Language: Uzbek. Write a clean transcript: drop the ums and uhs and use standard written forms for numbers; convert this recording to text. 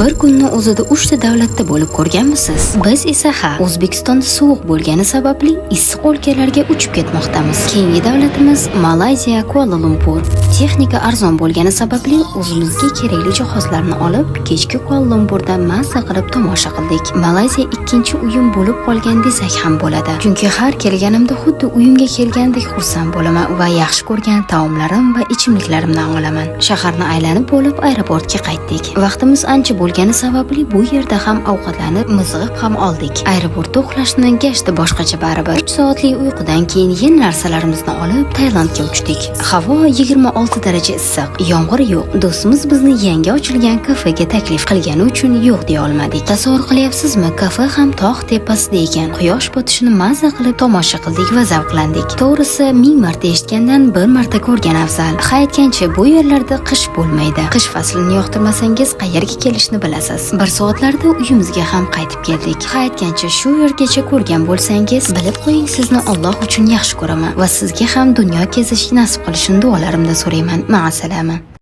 Bir kunni o'zida 3 ta davlatda bo'lib ko'rganmisiz? Biz esa ha, O'zbekistonda sovuq bo'lgani sababli issiq o'lkalarga uchib ketmoqdamiz. Keyingi davlatimiz Malayziya, Kuala-Lumpur. Texnika arzon bo'lgani sababli o'zimizga kerakli jihozlarni olib, kechki Kuala-Lumpurda mazza qilib tomosha qildik. Malayziya ikkinchi uyim bo'lib qolgan desak ham bo'ladi. Chunki har kelganimda xuddi uyimga kelgandek xursand bo'laman va yaxshi ko'rgan taomlarim va ichimliklarimdan olaman. Shaharni aylanib bo'lib aeroportga qaytdik. Vaqtimiz ancha bo'lgani sababli bu yerda ham ovqatlanib, mizg'ib ham oldik. Aeroportda uxlashni gashti boshqacha baribir. 3 soatlik uyqudan keyin yana narsalarimizni olib Tailandga uchdik. Havo 26 daraja issiq, yomg'ir yo'q. Do'stimiz bizni yangi ochilgan kafega taklif qilgani uchun yo'q deya olmadik. Tasavvur qilyapsizmi? Kafe ham tog' tepasida ekan. Quyosh botishini mazza qilib tomosha qildik va zavqlandik. To'g'risi, ming marta eshitgandan bir marta ko'rgan afzal. Ha, aytgancha, bu yerlarda qish bo'lmaydi. Qish faslini yoqtirmasangiz, qayerga kelishni bilasiz. Bir soatlarda uyimizga ham qaytib keldik. Ha, aytgancha, shu yergacha ko'rgan bo'lsangiz, bilib qo'ying, sizni Alloh uchun yaxshi ko'raman va sizga ham dunyo kezish nasib qilishini duolarimda so'rayman. Ma'asalama.